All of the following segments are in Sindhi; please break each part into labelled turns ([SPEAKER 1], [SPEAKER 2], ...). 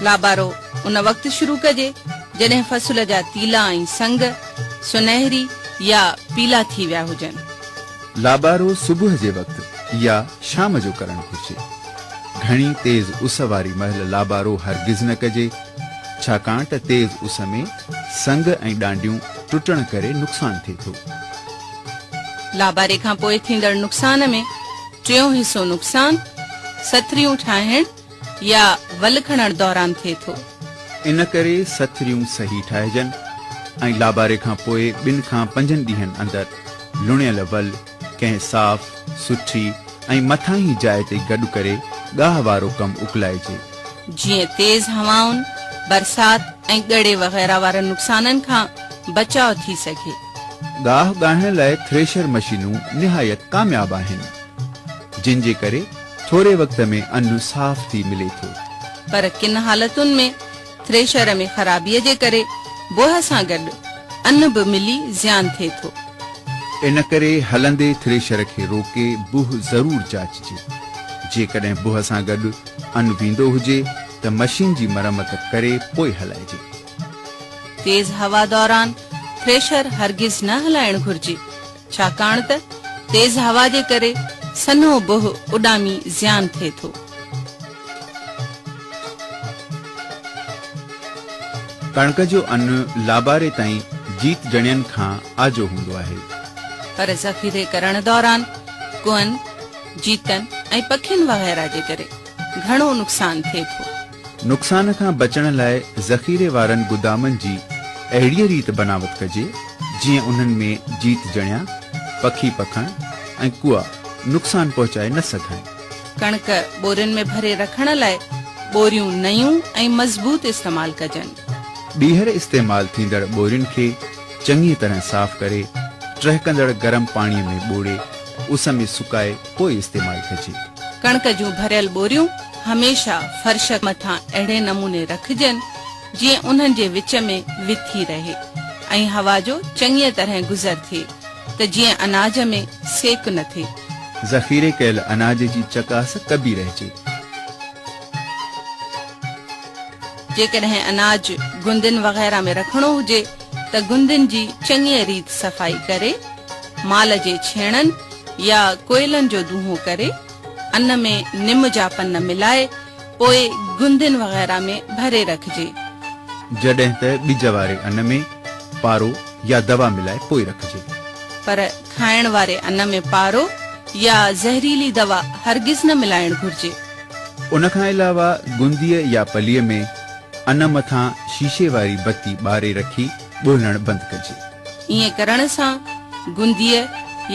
[SPEAKER 1] لابارو ان وقت شروع ڪجي، جڏهن فصل جا تيلا ۽ سنگ سنهري يا پيلا ٿي ويا هجن.
[SPEAKER 2] لابارو صبح جي وقت يا شام جو ڪرڻ گهرجي. گهڻي تيز اس واري مهل لابارو هرگز نه ڪجي، ڇاڪاڻ ته تيز اس ۾ سنگ ۽ ڏانڊيون ٽٽڻ ڪري نقصان ٿئي ٿو.
[SPEAKER 1] لاباري کان پوء ٿيندڙ نقصان ۾ ٽيون حصو نقصان سٿريون ٺاهڻ يا ول کڻڻ دوران ٿئي ٿو.
[SPEAKER 2] ان ڪري سٿريون صحيح ٺاهجن ۽ لاباري کان پوء ٻن کان پنجن ڏينهن اندر لڻيل ول ڪنهن صاف، سٺي ۽ مٿاهين جاء تي گڏ ڪري ڳاهه وارو ڪم اڪلائجي.
[SPEAKER 1] جيئن تيز هوائن، برسات ۽ ڳڙي وغيره وارن نقصانن کان بچاء ٿي سگهي.
[SPEAKER 2] ڳاهه ڳاهڻ لاء ٿريشر مشينون نهايت ڪامياب آهن، جن جي ڪري ٿوري وقت ۾ ان صاف ٿي ملي ٿو.
[SPEAKER 1] پر ڪن حالتن ۾ ٿريشر ۾ خرابيء جي ڪري بوهه سان گڏ ان به ملي زيان ٿئي ٿو.
[SPEAKER 2] ان ڪري هلندي ٿريشر کي روڪي بوهه ضرور جاچجي. جيڪڏهن بوهه سان گڏ ان ويندو هجي ته مشين جي مرمت ڪري پوء هلائجي.
[SPEAKER 1] تيز هوا دوران ٿريشر هرگز نه هلائڻ گهرجي، ڇاڪاڻ ته تيز هوا جي ڪري سنهو بوهه اڏامي زيان ٿئي ٿو.
[SPEAKER 2] ڪڻڪ جو ان لاباري تائين جيت جڻين کان آجو هوندو آهي.
[SPEAKER 1] پر ذخيري ڪرڻ دوران ڪوئن، جيتن ۽ پکين وغيره جي ڪري گهڻو نقصان ٿئي ٿو.
[SPEAKER 2] نقصان کان بچڻ لاء ذخيري وارن گدامن جي اهڙيء ريت بناوت ڪجي، جيئن انهن ۾ جيت جڻيا، پکي پکڻ ۽ ڪوئا نقصان پهچائي نه سگهن.
[SPEAKER 1] ڪڻڪ ٻورين ۾ ڀري رکڻ لاء ٻوريون نيون ۽ مضبوط استعمال ڪجن.
[SPEAKER 2] ٻيهر استعمال ٿيندڙ ٻورين کي چڱيء طرح صاف ڪري، ٽهڪندڙ گرم پاڻيء ۾ ٻوڙي، اس ۾ سڪائي پوء استعمال ڪجي.
[SPEAKER 1] ڪڻڪ جون ڀريل ٻوريون هميشه فرش مٿان اهڙي نموني رکجن، جيئن انهن جي وچ ۾ وٿي رهي ۽ هوا جو چڱيء طرح گذر ٿئي ته جيئن اناج ۾ سيڪ نه ٿئي.
[SPEAKER 2] ذخيري ڪيل اناج جي چڪاس ڪبي رهجي.
[SPEAKER 1] جيڪڏهن اناج گندين وغيره ۾ رکڻو هجي ته گندين جي چڱيء ريت صفائي ڪري، مال جي ڇيڻن يا ڪوئلن جو دونهون ڪري، ان ۾ نم جا پن ملائي پوء گندين وغيره ۾ ڀري رکجي.
[SPEAKER 2] جڏهن ته ٻج واري ان ۾ پارو يا دوا ملائي پوء رکجي.
[SPEAKER 1] پر کائڻ واري ان ۾ پارو يا زهريلي دوا هرگز نه ملائڻ گهرجي.
[SPEAKER 2] ان کان علاوه گنديء يا پليء ۾ ان مٿان شيشي واري بتي ٻاري رکي ڳولڻ بند ڪجي.
[SPEAKER 1] ائين ڪرڻ سان گنديء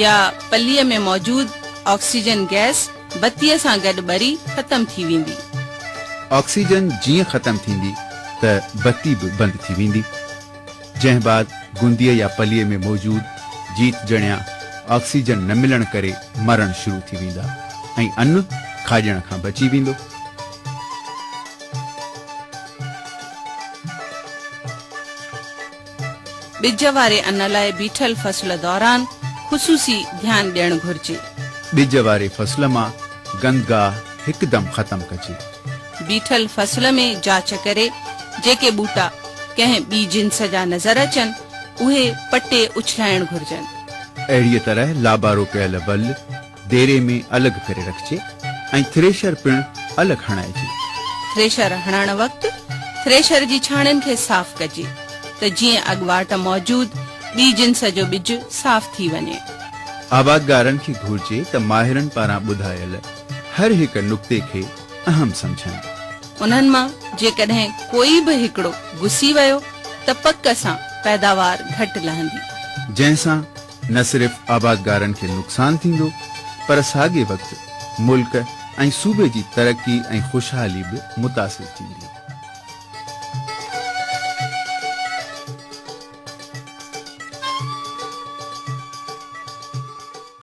[SPEAKER 1] يا پليء ۾ موجود آڪسيجن گئس بتيء سان گڏ ٻري ختم ٿي ويندي.
[SPEAKER 2] آڪسيجن جيئن ختم ٿيندي ته بتي به بند ٿي ويندي. جنهن بعد گنديء يا پليء ۾ موجود جيت جڻيا آڪسيجن نه ملڻ ڪري مرڻ شروع ٿي ويندا ۽ ان کاڄڻ کان بچي ويندو.
[SPEAKER 1] ٻج واري ان لاء بيٺل فصل دوران خصوصي ڌيان ڏيڻ گهرجي.
[SPEAKER 2] ٻج واري فصل مان گندگاهه هڪدم ختم ڪجي.
[SPEAKER 1] بيٺل فصل ۾ جاچ ڪري جيڪي ٻوٽا ڪنهن ٻي جنس جا نظر اچن، اهي پٽي اڇلائڻ گهرجن.
[SPEAKER 2] اهڙيء طرح لابارو ڪيل ول ديري ۾ الڳ ڪري رکجي ۽ ٿريشر پڻ الڳ هڻائجي.
[SPEAKER 1] ٿريشر هڻڻ وقت ٿريشر جي ڇاڻين کي صاف ڪجي ته جيئن اڳواٽ موجود ٻي جنس جو ٻج صاف ٿي وڃي.
[SPEAKER 2] آبادگارن کي گهرجي ته ماهرن پاران ٻڌايل هر هڪ نقطي کي اهم سمجهن.
[SPEAKER 1] انهن مان جيڪڏهن ڪوئي به هڪڙو گسي ويو ته پڪ سان پيداوار گهٽ لهندي.
[SPEAKER 2] جنهن سان نه صرف آبادگارن کي نقصان ٿيندو پر ساڳئي وقت ملڪ ۽ صوبي جي ترقي ۽ خوشحالي به متاثر ٿيندي.